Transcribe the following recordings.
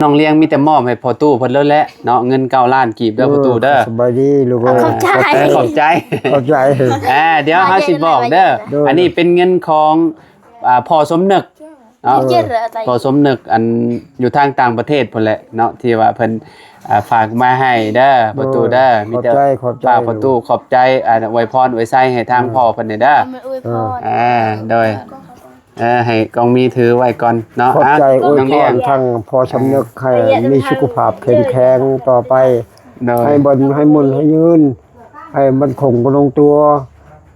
ນ້ອງລ້ຽງມີແຕ່ມອບໃຫ້ພໍ່ຕູ້ເພິ່ນເລີຍແຫຼະເນາະ ເງິນເກົ້າລ້ານກີບເດີພໍ່ຕູ້ເດີ. ສະບາຍດີລູກເອີຍ. ຂອບໃຈ ຂອບໃຈ ຂອບໃຈ. ອ່າ ດຽວເຮົາຊິບອກເດີ. ໂດຍ. ອັນນີ້ເປັນເງິນຂອງ ອ່າ ພໍ່ສົມນຶກເນາະ. ໂດຍ. ພໍ່ສົມນຶກ ອັນຢູ່ທາງຕ່າງປະເທດພຸ້ນແຫຼະເນາະ ທີ່ວ່າເພິ່ນ ອ່າ ຝາກມາໃຫ້ເດີພໍ່ຕູ້ເດີ. ໂດຍ. ມີແຕ່ ຂອບໃຈ ຂອບໃຈ ຝາກພໍ່ຕູ້ ຂອບໃຈ ອ່າ ອວຍພອນອວຍໄຊໃຫ້ທາງ ເອີ ພໍ່ເພິ່ນແດ່ເດີ. ເອີ ໂດຍ. ເອີ ໃຫ້ກອງມີຖືໄວ້ກ່ອນເນາະ. ຂອບໃຈ ອ່ະ ອວຍພອນ ນ້ອງລ້ຽງ ທາງພໍ່ສົມນຶກ ໃຫ້ມີສຸຂະພາບເຂັ້ມແຂງຕໍ່ໄປ. ໂດຍ. ໃຫ້ເບິ່ນ ໃຫ້ໝຸ່ນ ໃຫ້ຍືນ ໃຫ້ໝັ້ນຄົງກະລົງຕົວ.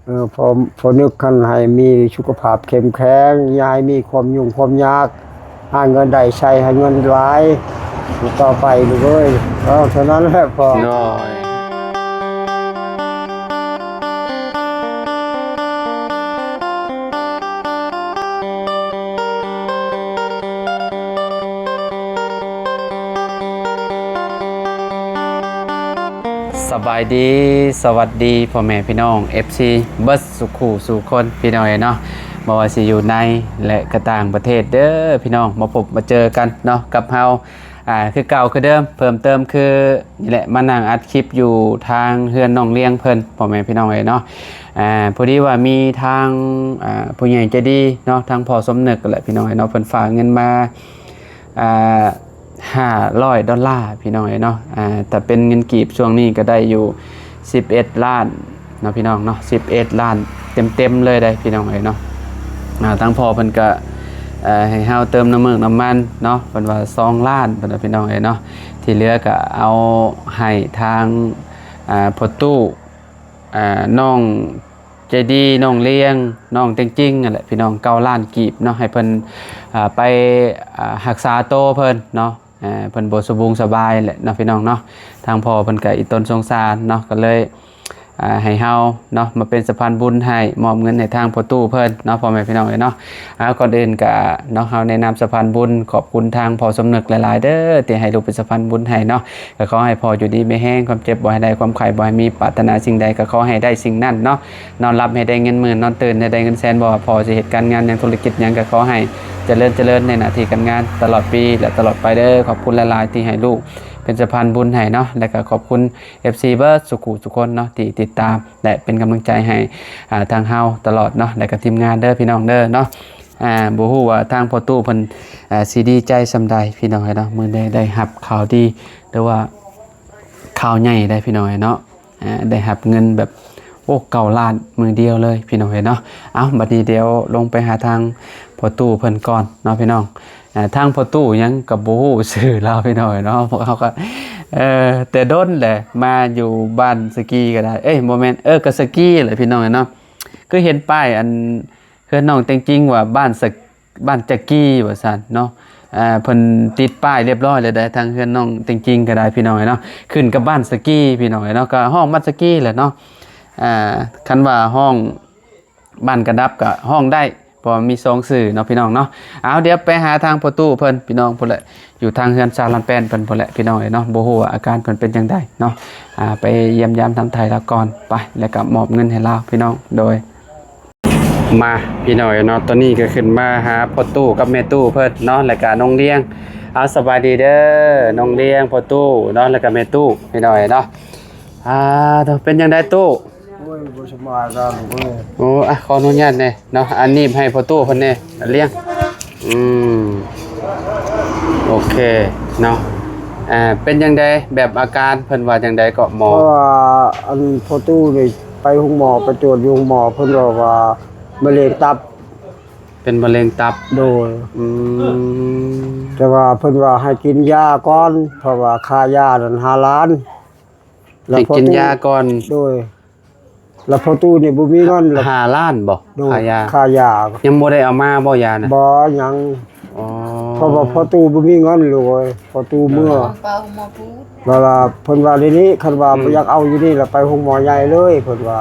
ເອີ ພໍ່ ພໍ່ນຶກຫັ້ນໃຫ້ມີສຸຂະພາບເຂັ້ມແຂງ ຢ່າໃຫ້ມີຄວາມຫຍຸ້ງຄວາມຍາກ ຫາເງິນໄດ້ໃຊ້ໃຫ້ເງິນຫຼາຍຕໍ່ໄປລູກເອີຍ. ເອີ ເທົ່ານັ້ນແຫຼະພໍ່. ໂດຍ. ສະບາຍດີ ສະຫວັດດີພໍ່ແມ່ພີ່ນ້ອງ ເອັຟຊີ ເບິດສູ່ຄູ່ສູ່ຄົນ ພີ່ນ້ອງເອີຍເນາະ. ບໍ່ວ່າຊິຢູ່ໃນ ແລະ ກະຕ່າງປະເທດເດີພີ່ນ້ອງ ມາພົບມາເຈີກັນເນາະກັບເຮົາ ອ່າ ຄືເກົ່າຄືເດີມ. ເພີ່ມເຕີມຄືນີ້ແຫຼະ ມານັ່ງອັດຄລິບຢູ່ທາງເຮືອນນ້ອງລ້ຽງເພິ່ນ ພໍ່ແມ່ພີ່ນ້ອງເອີຍເນາະ. ອ່າ ພໍດີວ່າມີທາງ ອ່າ ຜູ້ໃຫຍ່ໃຈດີເນາະ ທາງພໍ່ສົມນຶກແຫຼະ ພີ່ນ້ອງເອີຍເນາະ ເພິ່ນຝາກເງິນມາ ອ່າ ຫ້າຮ້ອຍດອນລາ ພີ່ນ້ອງເອີຍເນາະ. ອ່າ ຖ້າເປັນເງິນກີບຊ່ວງນີ້ກໍໄດ້ຢູ່ສິບເອັດລ້ານເນາະ ພີ່ນ້ອງເນາະ ສິບເອັດລ້ານເຕັມໆເລີຍເດ້ ພີ່ນ້ອງເອີຍເນາະ. ອ່າ ທາງພໍ່ເພິ່ນກໍ ເອີ ໃຫ້ເຮົາເຕີມນ້ຳເມືອກນ້ຳມັນເນາະ ເພິ່ນວ່າສອງລ້ານ ເພິ່ນວ່າ ພີ່ນ້ອງເອີຍເນາະ. ທີ່ເຫຼືອກໍເອົາໃຫ້ທາງ ອ່າ ພໍ່ຕູ້ ອ່າ ນ້ອງໃຈດີ ນ້ອງລ້ຽງ ນ້ອງເຕັງຈິງນັ້ນແຫຼະ ພີ່ນ້ອງ ເກົ້າລ້ານກີບເນາະ ໃຫ້ເພິ່ນ ອ່າ ໄປ ອ່າ ຮັກສາໂຕເພິ່ນເນາະ. ອ່າ ເພິ່ນບໍ່ສະບຸງສະບາຍແຫຼະເນາະ ພີ່ນ້ອງເນາະ. ທາງພໍ່ເພິ່ນກໍອີ່ຕົນສົງສານເນາະ ກໍເລີຍ ອ່າ ໃຫ້ເຮົາເນາະ ມາເປັນສະພານບຸນໃຫ້ ມອບເງິນໃຫ້ທາງພໍ່ຕູ້ເພິ່ນເນາະ ພໍ່ແມ່ພີ່ນ້ອງເອີຍເນາະ. ອ່າ ກ່ອນອື່ນກະເນາະ ເຮົາໃນນາມສະພານບຸນ ຂອບຄຸນທາງພໍ່ສົມນຶກຫຼາຍໆເດີ ທີ່ໃຫ້ລູກເປັນສະພານບຸນໃຫ້ເນາະ. ກໍຂໍໃຫ້ພໍ່ຢູ່ດີມີແຮງ ຄວາມເຈັບບໍ່ໃຫ້ໄດ້ ຄວາມໄຂ້ບໍ່ໃຫ້ມີ ປາດຖະໜາສິ່ງໃດກໍຂໍໃຫ້ໄດ້ສິ່ງນັ້ນເນາະ. ນອນຫຼັບໃຫ້ໄດ້ເງິນໝື່ນ ນອນຕື່ນໃຫ້ໄດ້ເງິນແສນ. ບໍ່ວ່າພໍ່ຊິເຮັດການງານຫຍັງ ທຸລະກິດຫຍັງ ກໍຂໍໃຫ້ຈະເລີນ ຈະເລີນໃນໜ້າທີ່ການງານຕະຫຼອດປີ ແລະ ຕະຫຼອດໄປເດີ. ຂອບຄຸນຫຼາຍໆທີ່ໃຫ້ລູກເປັນສະພານບຸນໃຫ້ເນາະ ແລະ ກໍຂອບຄຸນ ເອັຟຊີ ເບິດສູ່ຄູ່ສູ່ຄົນເນາະ ທີ່ຕິດຕາມ ແລະ ເປັນກຳລັງໃຈໃຫ້ ອ່າ ທາງເຮົາຕະຫຼອດເນາະ ແລະ ກໍທີມງານເດີ ພີ່ນ້ອງເດີເນາະ. ອ່າ ບໍ່ຮູ້ວ່າທາງພໍ່ຕູ້ເພິ່ນ ອ່າ ຊິດີໃຈສ່ຳໃດ ພີ່ນ້ອງເອີຍເນາະ ມື້ນີ້ໄດ້ຮັບຂ່າວດີ ຫຼືວ່າຂ່າວໃຫຍ່ໄດ໋ ພີ່ນ້ອງເອີຍເນາະ. ອ່າ ໄດ້ຮັບເງິນແບບ ໂອ້ ເກົ້າລ້ານມື້ດຽວເລີຍ ພີ່ນ້ອງເອີຍເນາະ. ເອົ້າ ບັດນີ້ດຽວລົງໄປຫາທາງພໍ່ຕູ້ເພິ່ນກ່ອນເນາະ ພີ່ນ້ອງ. ອ່າ ທາງພໍ່ຕູ້ຫຍັງກໍບໍ່ຮູ້ຊື່ລາວ ພີ່ນ້ອງເອີຍເນາະ. ພວກເຮົາກໍ ເອີ ແຕ່ດົນແຫຼະ ມາຢູ່ບ້ານສະກີກໍໄດ້ ເອີຍ ບໍ່ແມ່ນ ເອີ ກໍສະກີແຫຼະ ພີ່ນ້ອງເອີຍເນາະ. ຄືເຫັນປ້າຍ ອັນ ເຮືອນນ້ອງເຕັງຈິງວ່າບ້ານສະ ບ້ານຈະກີວ່າຊັ້ນເນາະ. ອ່າ ເພິ່ນຕິດປ້າຍລຽບຮ້ອຍແລ້ວໄດ໋ ທາງເຮືອນນ້ອງເຕັງຈິງກໍໄດ້ ພີ່ນ້ອງເອີຍເນາະ ຂຶ້ນກັບບ້ານສະກີ ພີ່ນ້ອງເອີຍເນາະ. ກໍຮ້ອງບ້ານສະກີແຫຼະເນາະ. ອ່າ ຄັນວ່າຮ້ອງ ບ້ານກະດັບກໍຮ້ອງໄດ້ ເພາະວ່າມີສອງຊື່ເນາະ ພີ່ນ້ອງເນາະ. ເອົາ ດຽວໄປຫາທາງພໍ່ຕູ້ເພິ່ນ ພີ່ນ້ອງ ພຸ້ນແຫຼະ ຢູ່ທາງເຮືອນຊາວລຳແປນເພິ່ນພຸ້ນແຫຼະ ພີ່ນ້ອງເອີຍເນາະ. ບໍ່ຮູ້ວ່າອາການເພິ່ນເປັນຈັ່ງໃດເນາະ. ອ່າ ໄປຢ້ຽມຢາມຖາມໄຖ່ລາວກ່ອນໄປ ແລ້ວກໍມອບເງິນໃຫ້ລາວ ພີ່ນ້ອງ. ໂດຍ ມາ ພີ່ນ້ອງເນາະ ຕອນນີ້ກໍຂຶ້ນມາຫາພໍ່ຕູ້ກັບແມ່ຕູ້ເພິ່ນເນາະ ແລ້ວກໍນ້ອງລ້ຽງ. ເອົາ ສະບາຍດີເດີ ນ້ອງລ້ຽງ ພໍ່ຕູ້ເນາະ ແລ້ວກໍແມ່ຕູ້ ພີ່ນ້ອງເນາະ. ອ່າ ໂທ້ ເປັນຈັ່ງໃດຕູ້? ໂອ້ຍ ບໍ່ສະບາຍດອກລູກເອີຍ. ໂອ້ ອ່ະ ຂໍອະນຸຍາດແດ່ເນາະ ອັນນີ້ໃຫ້ພໍ່ຕູ້ເພິ່ນແດ່ລ້ຽງ. ອືມ ໂອເຄເນາະ. ອ່າ ເປັນຈັ່ງໃດ ແບບອາການເພິ່ນວ່າຈັ່ງໃດເກາະໝໍ? ເພາະວ່າອັນພໍ່ຕູ້ນີ້ໄປໂຮງໝໍ ໄປຕວດຢູ່ໂຮງໝໍ ເພິ່ນເວົ້າວ່າມະເຮັງຕັບ. ເປັນມະເຮັງຕັບ? ໂດຍ. ອືມ ແຕ່ວ່າເພິ່ນວ່າໃຫ້ກິນຢາກ່ອນ ເພາະວ່າຄ່າຢານັ້ນຫ້າລ້ານ. ໃຫ້ກິນຢາກ່ອນ? ໂດຍ. ແລ້ວພໍ່ຕູ້ນີ້ບໍ່ມີເງິນ. ຫ້າລ້ານບໍ່? ໂດຍ. ຄ່າຢາ ຄ່າຢາ ຍັງບໍ່ໄດ້ເອົາມາບໍ່ ຢານະ? ບໍ່ ຍັງ. ອໍ ເພາະວ່າພໍ່ຕູ້ບໍ່ມີເງິນລູກເອີຍ ພໍ່ຕູ້ເມືອ. ເວລາເພິ່ນວ່ານີ້ ຄັນວ່າ ອືມ ບໍ່ຢາກເອົາຢູ່ນີ້ລະໄປໂຮງໝໍໃຫຍ່ເລີຍ ເພິ່ນວ່າ.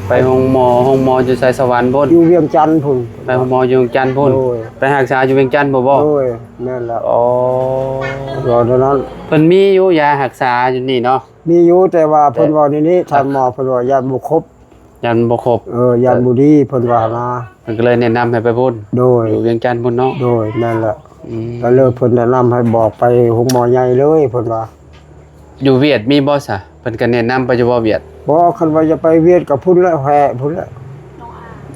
ໄປໂຮງໝໍ ໂຮງໝໍຢູ່ໄຊສະຫວັນພຸ້ນ? ຢູ່ວຽງຈັນພຸ້ນ. ໄປໂຮງໝໍຢູ່ວຽງຈັນພຸ້ນ. ໂດຍ. ໄປຮັກສາຢູ່ວຽງຈັນພຸ້ນບໍ່? ໂດຍ ແມ່ນແລ້ວ. ອໍ ເວົ້າແນວນັ້ນ. ເພິ່ນມີຢູ່ຢາຮັກສາຢູ່ນີ້ເນາະ? ມີຢູ່ ແຕ່ວ່າເພິ່ນເວົ້າແນວນີ້ ທ່ານໝໍເພິ່ນວ່າຢ້ານບໍ່ຄົບ. ຢ້ານບໍ່ຄົບ. ເອີ ຢ້ານບໍ່ດີ ເພິ່ນວ່ານະ. ເພິ່ນກໍເລີຍແນະນຳໃຫ້ໄປພຸ້ນ. ໂດຍ. ຢູ່ວຽງຈັນພຸ້ນເນາະ? ໂດຍ ແມ່ນແຫຼະ. ອືມ ກໍເລີຍເພິ່ນແນະນຳໃຫ້ບອກໄປໂຮງໝໍໃຫຍ່ເລີຍ ເພິ່ນວ່າ. ຢູ່ຫວຽດມີບໍ່ຊະ? ເພິ່ນກໍແນະນຳໄປຢູ່ບໍ່ຫວຽດ? ບໍ່ ຄັນວ່າຈະໄປຫວຽດກໍພຸ້ນແຫຼະ ແພະພຸ້ນແຫຼະ.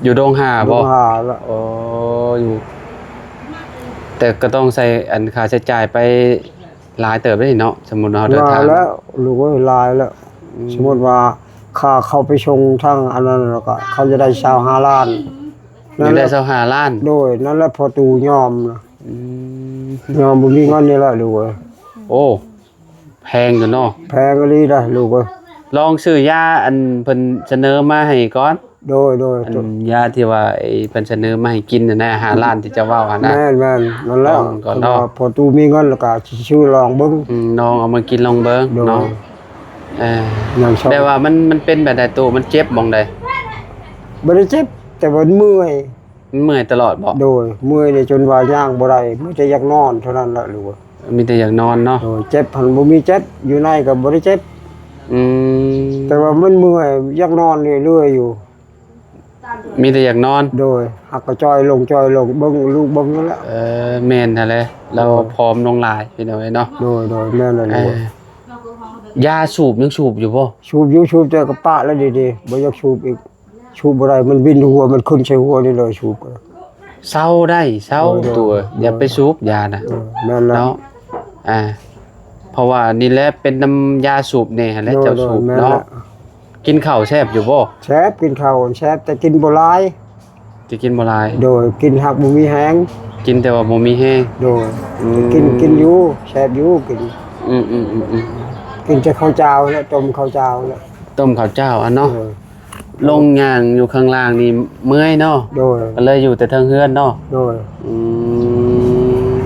ຢູ່ດົງຫາບໍ່? ດົງຫາລະ. ໂອ້ ຢູ່ ແຕ່ກໍຕ້ອງໃຊ້ອັນຄ່າໃຊ້ຈ່າຍໄປ ຫຼາຍເຕີບເດ້ເນາະ ສົມມຸດເຮົາເດີນທາງ. ຫຼາຍແລ້ວລູກເອີຍ ຫຼາຍແລ້ວ. ອືມ ສົມມຸດວ່າຄ່າເຂົ້າໄປສົ່ງທາງອັນນັ້ນ ແລ້ວກໍເຂົາຈະໄດ້ຊາວຫ້າລ້ານ. ອືມ ນັ້ນແຫຼະ ໄດ້ຊາວຫ້າລ້ານ. ໂດຍ ນັ້ນແຫຼະ ພໍ່ຕູ້ຍອມນະ. ອືມ ຍອມບໍ່ມີເງິນນີ້ແຫຼະລູກເອີຍ. ໂອ້ ແພງຢູ່ເນາະ. ແພງອີ່ຫຼີເດ້ລູກເອີຍ. ລອງຊື້ຢາອັນເພິ່ນສະເໜີມາໃຫ້ກ່ອນ. ໂດຍໆ ອັນຢາທີ່ວ່າໄອ້ເພິ່ນສະເໜີມາໃຫ້ກິນຫັ້ນນະ ຫ້າລ້ານທີ່ເຈົ້າເວົ້າຫັ້ນນະ. ແມ່ນໆ ນັ້ນແຫຼະ ລອງກ່ອນເນາະ. ຄັນວ່າພໍ່ຕູ້ມີເງິນແລ້ວກໍຊິຊື້ລອງເບິ່ງ. ອືມ ລອງເອົາມາກິນລອງເບິ່ງເນາະ. ໂດຍ ເອີ ແບບວ່າມັນ ມັນເປັນແບບໃດຕູ້ ມັນເຈັບໝ່ອງໃດ? ບໍ່ໄດ້ເຈັບ ແຕ່ວ່າເມື່ອຍ. ມັນເມື່ອຍຕະຫຼອດບໍ່? ໂດຍ ເມື່ອຍນີ້ຈົນວ່າຍ່າງບໍ່ໄດ້ ມີແຕ່ຢາກນອນເທົ່ານັ້ນແຫຼະລູກ. ມີແຕ່ຢາກນອນເນາະ. ໂດຍ ເຈັບຫັ້ນບໍ່ມີເຈັບ ຢູ່ໃນກໍບໍ່ໄດ້ເຈັບ. ອືມ ແຕ່ວ່າມັນເມື່ອຍ ຢາກນອນເລື້ອຍໆຢູ່. ມີແຕ່ຢາກນອນ. ໂດຍ ຫາກກໍຈ່ອຍລົງ ຈ່ອຍລົງ ເບິ່ງລູກເບິ່ງນັ້ນແຫຼະ. ເອີ ແມ່ນຫັ້ນແຫຼະ ລາວ ໂດຍ ຜອມລົງຫຼາຍພີ່ນ້ອງເອີຍເນາະ. ໂດຍໆ ແມ່ນແຫຼະ. ເອີ ຢາສູບຍັງສູບຢູ່ບໍ່? ສູບຢູ່ ສູບ ແຕ່ກໍປະແລ້ວເດ ບໍ່ຢາກສູບອີກ. ສູບບໍ່ໄດ້ ມັນວິນຫົວ ມັນຂຶ້ນໃສ່ຫົວນີ້ເລີຍ ສູບ. ເຊົາໄດ້ ເຊົາ ໂດຍໆ ຕູ້ເອີຍ ໂດຍ ຢ່າໄປສູບຢານະ. ໂດຍ ແມ່ນແລ້ວເນາະ. ອ່າ ເພາະວ່ານີ້ແຫຼະເປັນນຳຢາສູບແດ່ຫັ້ນແຫຼະ. ໂດຍໆ ເຈົ້າສູບເນາະ. ແມ່ນແລ້ວ ກິນເຂົ້າແຊບຢູ່ບໍ່? ແຊບ ກິນເຂົ້າແຊບ ແຕ່ກິນບໍ່ຫຼາຍ. ແຕ່ກິນບໍ່ຫຼາຍ. ໂດຍ ກິນຫາກບໍ່ມີແຮງ. ກິນແຕ່ວ່າບໍ່ມີແຮງ. ໂດຍ ອືມ ກິນ ກິນຢູ່ ແຊບຢູ່ ກິນ. ອືມໆໆໆ ກິນແຕ່ເຂົ້າຈ້າວແຫຼະ ຕົ້ມເຂົ້າຈ້າວແຫຼະ. ຕົ້ມເຂົ້າຈ້າວ ອັນເນາະ. ໂດຍ ລົງຍ່າງຢູ່ຂ້າງລ່າງນີ້ເມື່ອຍເນາະ. ໂດຍ ກໍເລີຍຢູ່ແຕ່ເທິງເຮືອນເນາະ. ໂດຍ ອືມ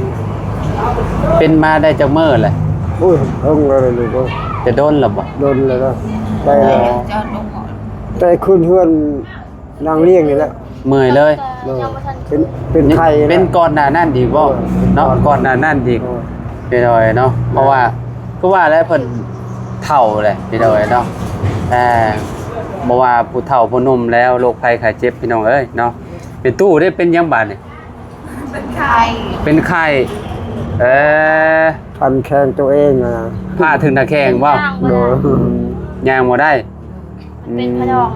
ເປັນມາໄດ້ຈັກມື້ແຫຼະ? ໂອ້ຍ ເຖິງແລ້ວລູກເອີຍ. ແຕ່ດົນແລ້ວບໍ່? ດົນແລ້ວນະ ແຕ່ ອໍ ແຕ່ຂຶ້ນເຮືອນນາງລ້ຽງນີ້ແຫຼະ ເມື່ອຍເລີຍ. ໂດຍ ເປັນ ເປັນໄຂ້ ເປັນກ່ອນໜ້ານັ້ນອີກບໍ່? ໂດຍ ເນາະ ເປັນກ່ອນ ກ່ອນໜ້ານັ້ນອີກ. ໂດຍ ເປັນໜ້ອຍເນາະ. ເພາະວ່າ ຄືວ່າແຫຼະ ເພິ່ນເຖົ້າແຫຼະ ພີ່ນ້ອງເອີຍເນາະ. ເອີ ບໍ່ວ່າຜູ້ເຖົ້າຜູ້ໜຸ່ມແລ້ວ ໂລກໄພໄຂ້ເຈັບ ພີ່ນ້ອງເອີຍເນາະ. ແມ່ຕູ້ເດ້ ເປັນຫຍັງບາດນີ້? ເປັນໄຂ້ ເປັນໄຂ້. ເອີ ຄັນແຂ້ງໂຕເອງນະ ພາດເຖິງໜ້າແຂ້ງບໍ່? ໂດຍ ຍ່າງບໍ່ໄດ້. ມັນເປັນພະດອງ.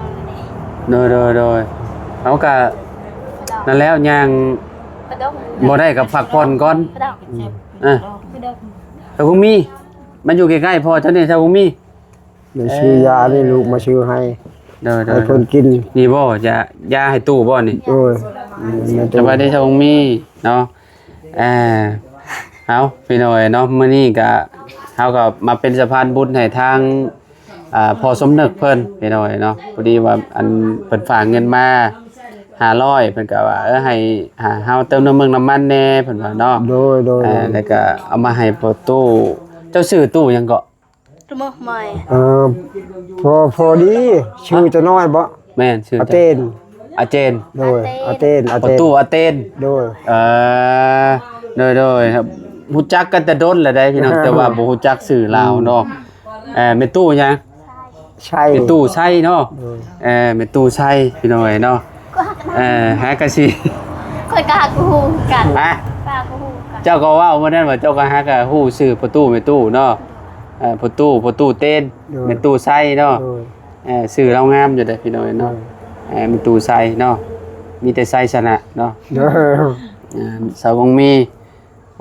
ໂດຍໆໆ ເຮົາກະ ພະດອງ ນັ້ນແຫຼະ ຍ່າງ ພະດອງ ບໍ່ໄດ້ກໍພັກຜ່ອນກ່ອນ. ພະດອງ ອືມ ເອີ ພະດອງ ເຈົ້າຄົງມີ ມາຢູ່ໃກ້ໆພໍ່ເຈົ້ານີ້ ເຈົ້າຄົງມີ. ໄດ້ຊື້ຢານີ້ ເອີ ລູກມາຊື້ໃຫ້. ໂດຍໆ ໃຫ້ເພິ່ນກິນ. ນີ້ບໍ່ ຢາ ຢາໃຫ້ຕູ້ບໍ່ນີ້? ໂດຍ ອືມ ສະບາຍດີ ເຈົ້າຄົງມີເນາະ. ອ່າ ເອົາ ພີ່ນ້ອງເອີຍເນາະ ມື້ນີ້ກະ ເຮົາກໍມາເປັນສະພານບຸນໃຫ້ທາງ ອ່າ ພໍ່ສົມນຶກເພິ່ນ ພີ່ນ້ອງເອີຍເນາະ. ພໍດີວ່າ ອັນ ເພິ່ນຝາກເງິນມາຫ້າຮ້ອຍ ເພິ່ນກໍວ່າ ເອີ ໃຫ້ ອ່າ ເຮົາເຕີມນ້ຳມັນ ນ້ຳມັນແດ່ ເພິ່ນວ່າເນາະ. ໂດຍໆ ແລ້ວກໍເອົາມາໃຫ້ພໍ່ຕູ້. ເຈົ້າຊື່ຕູ້ຫຍັງເກາະ? ຕົວໝໍໃໝ່. ເອີ ພໍ ພໍດີ ຊື່ຕານ້ອຍບໍ່? ແມ່ນ ຊື່ອາເຕນ. ອາເຈນ. ໂດຍ ອາເຕນ ອາເຕນ ອາເຕນ ປະຕູອາເຕນ. ໂດຍ ເອີ ໂດຍໆ ຮູ້ຈັກກັນແຕ່ດົນແລ້ວໄດ໋ພີ່ນ້ອງ ແຕ່ວ່າບໍ່ຮູ້ຈັກຊື່ລາວເນາະ. ເອີ ແມ່ຕູ້ຫຍັງ? ໄຊ. ແມ່ຕູ້ໄຊເນາະ. ໂດຍ ເອີ ແມ່ຕູ້ໄຊ ພີ່ນ້ອງເອີຍເນາະ. ເອີ ຫາກະຊິ ຂ້ອຍກໍຫາກໍຮູ້ຄືກັນ. ຮະ? ກໍຫາກໍຮູ້ຄືກັນ. ເຈົ້າກໍເວົ້າມື້ນັ້ນວ່າເຈົ້າກໍຫາກະຮູ້ຊື່ປະຕູແມ່ຕູ້ເນາະ. ເອີ ປະຕູ ປະຕູເຕນ. ໂດຍ ແມ່ຕູ້ໄຊເນາະ. ໂດຍ ເອີ ຊື່ລາວງາມຢູ່ເດ້ພີ່ນ້ອງເອີຍເນາະ. ໂດຍ ເອີ ແມ່ຕູ້ໄຊເນາະ ມີແຕ່ໄຊຊະນະເນາະ. ໂດຍ ເອີ ສາວກອງມີ.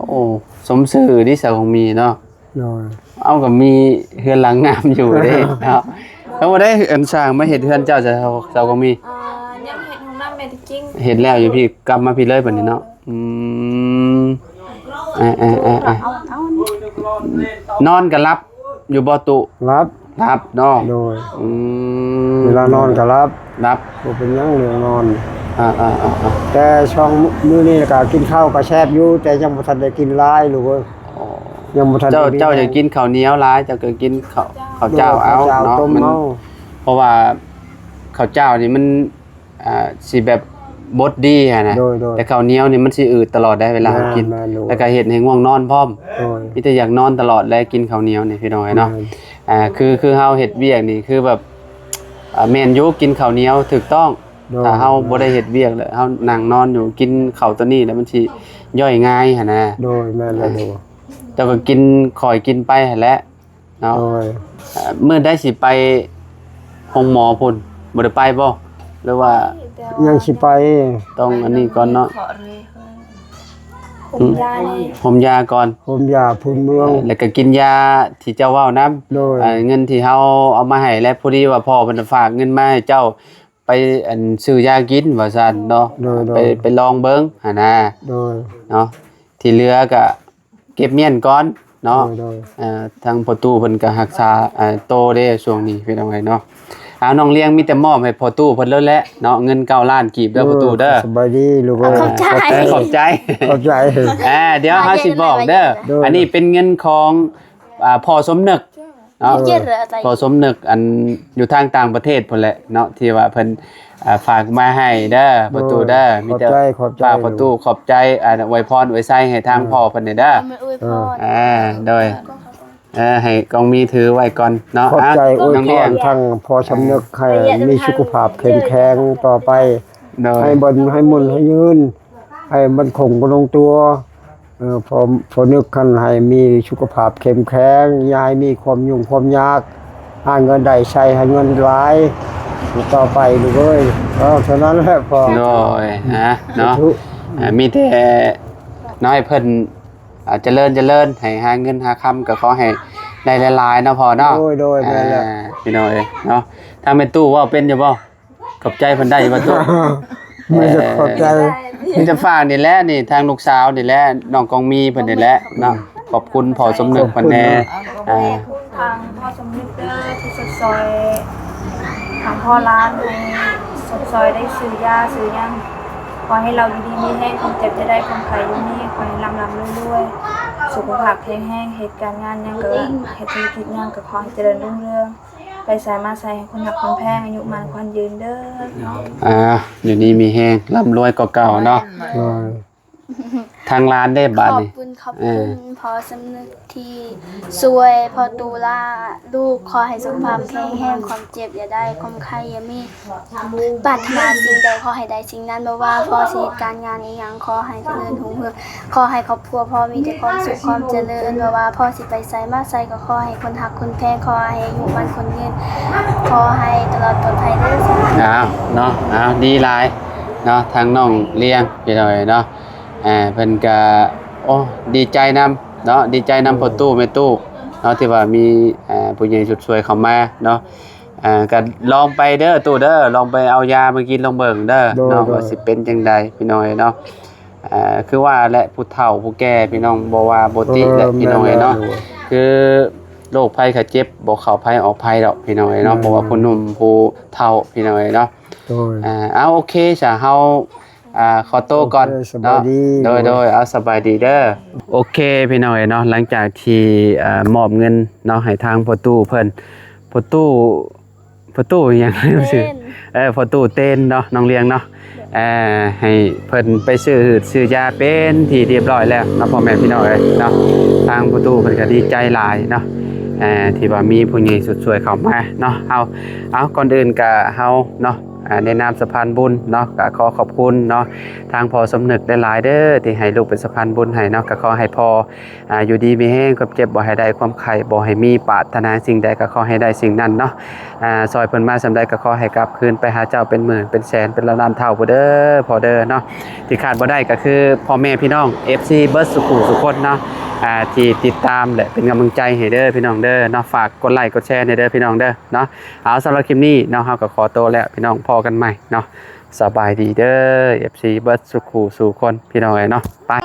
ໂອ້ ສົມຊື່ເດ້ສາວກອງມີເນາະ. ໂດຍ ເອົາ ກໍມີເຮືອນຫຼັງງາມຢູ່ເດ້ເນາະ. ເອົາ ບໍ່ໄດ້ ອັນ ສ້າງມາເຮັດເຮືອນເຈົ້າ ສາວ ສາວກອງມີ? ອ່າ ຍັງເຮັດຫ້ອງນ້ຳແມ່ນທີ່ຈິງ. ເຮັດແລ້ວຢູ່ພີ້ ກັບມາພີ້ເລີຍບັດນີ້ເນາະ. ອືມ ເອີໆໆໆ ນອນກໍຫຼັບຢູ່ບໍ່ຕູ້? ຫຼັບ ຫຼັບເນາະ. ໂດຍ ອືມ ເວລານອນກໍຫຼັບ. ຫຼັບ ບໍ່ເປັນຫຍັງເລື່ອງນອນ. ອ່າໆໆໆ ແຕ່ຊ່ວງມື້ນີ້ກໍກິນເຂົ້າກໍແຊບຢູ່ ແຕ່ຍັງບໍ່ທັນໄດ້ກິນຫຼາຍລູກເອີຍ. ອໍ ຍັງບໍ່ທັນໄດ້. ເຈົ້າ ເຈົ້າຢ່າກິນເຂົ້າໜຽວຫຼາຍ ເຈົ້າກໍກິນເຂົ້າ ເຂົ້າເຈົ້າເອົາເນາະ. ມັນ ເພາະວ່າເຂົ້າເຈົ້ານີ້ມັນ ອ່າ ຊິແບບບົດດີຫັ້ນນະ. ໂດຍໆ ແຕ່ເຂົ້າໜຽວນີ້ມັນຊິອືດຕະຫຼອດໄດ໋ ເວລາເຮົາກິນ. ແມ່ນໆ ແລ້ວກໍເຮັດໃຫ້ງ່ວງນອນພ້ອມ. ໂດຍ ມີແຕ່ຢາກນອນຕະຫຼອດແຫຼະ ກິນເຂົ້າໜຽວນີ້ ພີ່ນ້ອງເອີຍເນາະ. ແມ່ນ ອ່າ ຄື ຄືເຮົາເຮັດວຽກນີ້ ຄືແບບ ອ່າ ແມ່ນຢູ່ ກິນເຂົ້າໜຽວຖືກຕ້ອງ. ໂດຍ ຖ້າເຮົາບໍ່ໄດ້ເຮັດວຽກແລ້ວ ເຮົານັ່ງນອນຢູ່ ກິນເຂົ້າໂຕນີ້ແລ້ວ ມັນຊິ ຍ່ອຍງ່າຍຫັ້ນນະ. ໂດຍ ແມ່ນແລ້ວ. ເຈົ້າກໍກິນ ຄ່ອຍກິນໄປຫັ້ນແຫຼະເນາະ. ໂດຍ. ເອີ ມື້ໃດຊິໄປໂຮງໝໍພຸ້ນ ບໍ່ໄດ້ໄປບໍ່ ຫຼືວ່າ? ຍັງຊິໄປ ຕ້ອງອັນນີ້ກ່ອນເນາະ. ຫົມຢານີ້ ຫົມຢາກ່ອນ ຫົມຢາພື້ນເມືອງ ເອີ ແລ້ວກໍກິນຢາທີ່ເຈົ້າເວົ້ານຳ. ໂດຍ. ເອີ ເງິນທີ່ເຮົາເອົາມາໃຫ້ ແລະ ພໍດີວ່າພໍ່ເພິ່ນຝາກເງິນມາໃຫ້ເຈົ້າ ໄປອັນຊື້ຢາກິນວ່າຊັ້ນເນາະ. ໂດຍ ໂດຍ. ໄປ ໄປລອງເບິ່ງຫັ້ນນະ. ໂດຍ. ເນາະ ທີ່ເຫຼືອກໍເກັບມ້ຽນກ່ອນເນາະ. ໂດຍ ໂດຍ. ເອີ ທາງພໍ່ຕູ້ເພິ່ນກໍຮັກສາ ເອີ ໂຕເດ້ຊ່ວງນີ້ ພີ່ນ້ອງເອີຍເນາະ. ເອົາ ນ້ອງລຽງມີແຕ່ມອບໃຫ້ພໍ່ຕູ້ເພິ່ນເລີຍແຫຼະເນາະ ເງິນເກົ້າລ້ານກີບເດີ ພໍ່ຕູ້ເດີ. ສະບາຍດີລູກເອີຍ. ຂອບໃຈ ຂອບໃຈ ຂອບໃຈ. ອ່າ ດຽວເຮົາຊິບອກເດີ. ໂດຍ. ອັນນີ້ເປັນເງິນຂອງ ອ່າ ພໍ່ສົມນຶກເນາະ. ພໍ່ສົມນຶກ ອັນຢູ່ທາງຕ່າງປະເທດພຸ້ນແຫຼະເນາະ ທີ່ວ່າເພິ່ນ ອ່າ ຝາກມາໃຫ້ເດີ ພໍ່ຕູ້ເດີ. ມີແຕ່ ຂອບໃຈ ຂອບໃຈ ຝາກພໍ່ຕູ້ ຂອບໃຈ ອ່າ ອວຍພອນອວຍໄຊໃຫ້ທາງພໍ່ເພິ່ນແດ່ເດີ. ອວຍພອນ ອ່າ ໂດຍ. ເອີ ໃຫ້ກອງມີຖືໄວ້ກ່ອນເນາະ. ຂອບໃຈ ອວຍພອນທາງພໍ່ສົມນຶກໃຫ້ມີສຸຂະພາບເຂັ້ມແຂງຕໍ່ໄປ. ໂດຍ. ໃຫ້ບັນ ໃຫ້ໝັ້ນໃຫ້ຍືນ ໃຫ້ໝັ້ນຄົງບໍ່ລົງຕົວ. ເອີ ພໍ່ ພໍ່ນຶກຫັ້ນໃຫ້ມີສຸຂະພາບເຂັ້ມແຂງ ຢ່າໃຫ້ມີຄວາມຫຍຸ້ງຄວາມຍາກ ຫາເງິນໄດ້ໃຊ້ໃຫ້ເງິນຫຼາຍຕໍ່ໄປລູກເອີຍ. ເອີ ເທົ່ານັ້ນແຫຼະພໍ່. ໂດຍ. ອ່າ ເນາະ ສາທຸ. ອ່າ ມີແຕ່ເນາະ ໃຫ້ເພິ່ນ ອ່າ ຈະເລີນ ຈະເລີນ ໃຫ້ຫາເງິນຫາຄຳກໍຂໍໃຫ້ໄດ້ຫຼາຍໆເນາະພໍ່ເນາະ. ໂດຍ ໂດຍ. ອ່າ ແມ່ນແລ້ວ ພີ່ນ້ອງເອີຍເນາະ. ທາງແມ່ຕູ້ເວົ້າເປັນຢູ່ບໍ່? ຂອບໃຈເພິ່ນໄດ້ບໍ່ຕູ້? ມີແຕ່ຂອບໃຈ ມີແຕ່ຝາກນີ້ແຫຼະ ນີ້ທາງລູກສາວນີ້ແຫຼະ ນ້ອງກອງມີເພິ່ນນີ້ແຫຼະເນາະ. ຂອບຄຸນພໍ່ສົມນຶກເພິ່ນແດ່. ຂອບຄຸນເນາະ. ອ່າ ຂອບຄຸນທາງພໍ່ສົມນຶກເດີ ທີ່ຊົດຊ່ອຍທາງພໍ່ຫຼານ ໃຫ້ຊົດຊ່ອຍໄດ້ຊື້ຢາຊື້ຫຍັງ. ຂໍໃຫ້ລາວຢູ່ດີມີແຮງ ຄວາມເຈັບຢ່າໄດ້ ຄວາມໄຂ້ຢ່າມີ. ຂໍໃຫ້ລ່ຳໆລວຍໆ ສຸຂະພາບແຂງແຮງ ເຮັດການງານຫຍັງກໍ ເຮັດທຸລະກິດຫຍັງກໍຂໍໃຫ້ຈະເລີນຮຸ່ງເຮືອງ. ໄປໃສມາໃສໃຫ້ຄົນຮັກຄົນແພງ ອາຍຸໝັ້ນຂວັນຍືນເດີ. ອ່າ ຢູ່ດີມີແຮງ ລ່ຳລວຍກວ່າເກົ່າເນາະ. ໂດຍ. ທາງຫຼານເດ້ບາດນີ້ ຂອບບຸນຂອບຄຸນພໍ່ສົມນຶກທີ່ຊ່ວຍພໍ່ຕູ້ລະລູກ. ຂໍໃຫ້ສຸຂະພາບແຂງແຮງ ຄວາມເຈັບຢ່າໄດ້ ຄວາມໄຂ້ຢ່າມີ. ປາດຖະໜາສິ່ງໃດຂໍໃຫ້ໄດ້ສິ່ງນັ້ນ. ບໍ່ວ່າພໍ່ຊິເຮັດການງານອີ່ຫຍັງ ຂໍໃຫ້ຈະເລີນຮຸ່ງເຮືອງ. ຂໍໃຫ້ຄອບຄົວພໍ່ມີແຕ່ຄວາມສຸກຄວາມຈະເລີນ. ບໍ່ວ່າພໍ່ຊິໄປໃສມາໃສກໍຂໍໃຫ້ຄົນຮັກຄົນແພງ. ຂໍໃຫ້ອາຍຸໝັ້ນຂວັນຍືນ. ຂໍໃຫ້ຕະຫຼອດປອດໄພເດີ. ສາທຸ. ອ້າວ ເນາະ ອ້າວ ດີຫຼາຍເນາະ ທາງນ້ອງລຽງ ພີ່ນ້ອງເອີຍເນາະ. ອ່າ ເພິ່ນກະ ໂອ້ ດີໃຈນຳເນາະ ດີໃຈນຳ ໂດຍ ພໍ່ຕູ້ແມ່ຕູ້ເນາະ ທີ່ວ່າມີ ອ່າ ຜູ້ໃຫຍ່ຊົດຊ່ວຍເຂົ້າມາເນາະ. ອ່າ ກໍລອງໄປເດີຕູ້ເດີ ລອງໄປເອົາຢາມາກິນລອງເບິ່ງເດີ ໂດຍ ເນາະ ໂດຍ ວ່າຊິເປັນຈັ່ງໃດ ພີ່ນ້ອງເອີຍເນາະ. ອ່າ ຄືວ່າແຫຼະ ຜູ້ເຖົ້າຜູ້ແກ່ ພີ່ນ້ອງ ບໍ່ວ່າບໍ່ຕິແຫຼະ ເອີ ພີ່ນ້ອງເອີຍເນາະ. ແມ່ນແລ້ວ ຄືໂລກໄພໄຂ້ເຈັບບໍ່ເຂົ້າໃຜອອກໃຜດອກ ພີ່ນ້ອງເອີຍເນາະ. ແມ່ນ ເພາະວ່າຜູ້ໜຸ່ມຜູ້ເຖົ້າ ພີ່ນ້ອງເອີຍເນາະ. ໂດຍ. ອ່າ ເອົາ ໂອເຄ ສະ ເຮົາ ອ່າ ຂໍໂຕກ່ອນ ໂອເຄ ສະບາຍດີ ເນາະ. ໂດຍ ໂດຍ ເອົາ ສະບາຍດີເດີ. ໂອເຄ ພີ່ນ້ອງເອີຍເນາະ ຫຼັງຈາກທີ່ ອ່າ ມອບເງິນເນາະ ໃຫ້ທາງພໍ່ຕູ້ເພິ່ນ ພໍ່ຕູ້ ພໍ່ຕູ້ຫຍັງ ເຕັນ ຊື່ ເອີ ພໍ່ຕູ້ເຕັນເນາະ ນ້ອງລຽງເນາະ. ເອີ ໃຫ້ເພິ່ນໄປຊື້ຫືດຊື້ຢາເປັນທີ່ຮຽບຮ້ອຍແລ້ວເນາະ ພໍ່ແມ່ພີ່ນ້ອງເອີຍເນາະ. ທາງພໍ່ຕູ້ເພິ່ນກໍດີໃຈຫຼາຍເນາະ ເອີ ທີ່ວ່າມີຜູ້ໃຫຍ່ຊົດຊ່ວຍເຂົ້າມາເນາະ. ເອົາ ເອົາ ກ່ອນອື່ນກໍເຮົາເນາະ ອ່າ ໃນນາມສະພານບຸນເນາະ ກໍຂໍຂອບຄຸນເນາະ ທາງພໍ່ສົມນຶກຫຼາຍໆເດີ ທີ່ໃຫ້ລູກເປັນສະພານບຸນໃຫ້ເນາະ. ກໍຂໍໃຫ້ພໍ່ ອ່າ ຢູ່ດີມີແຮງ ຄວາມເຈັບບໍ່ໃຫ້ໄດ້ ຄວາມໄຂ້ບໍ່ໃຫ້ມີ ປາດຖະໜາສິ່ງໃດກໍຂໍໃຫ້ໄດ້ສິ່ງນັ້ນເນາະ. ອ່າ ຊ່ອຍເພິ່ນມາສ່ຳໃດກໍຂໍໃຫ້ກັບຄືນໄປຫາເຈົ້າເປັນໝື່ນເປັນແສນເປັນລ້ານໆເທົ່າພຸ້ນເດີ ພໍ່ເດີເນາະ. ທີ່ຂາດບໍ່ໄດ້ກໍຄືພໍ່ແມ່ພີ່ນ້ອງ ເອັຟຊີ ເບິດສູ່ຄູ່ສູ່ຄົນເນາະ ອ່າ ທີ່ຕິດຕາມ ແລະ ເປັນກຳລັງໃຈໃຫ້ເດີ ພີ່ນ້ອງເດີເນາະ. ຝາກກົດໄລກົດແຊໃຫ້ເດີ ພີ່ນ້ອງເດີເນາະ. ເອົາ ສຳລັບຄລິບນີ້ເນາະ ເຮົາກໍຂໍໂຕແລ້ວ ພີ່ນ້ອງ ພໍ້ກັນໃໝ່ເນາະ. ສະບາຍດີເດີ ເອັຟຊີ ເບິດສູ່ຄູ່ສູ່ຄົນ ພີ່ນ້ອງເອີຍເນາະ. ໄປ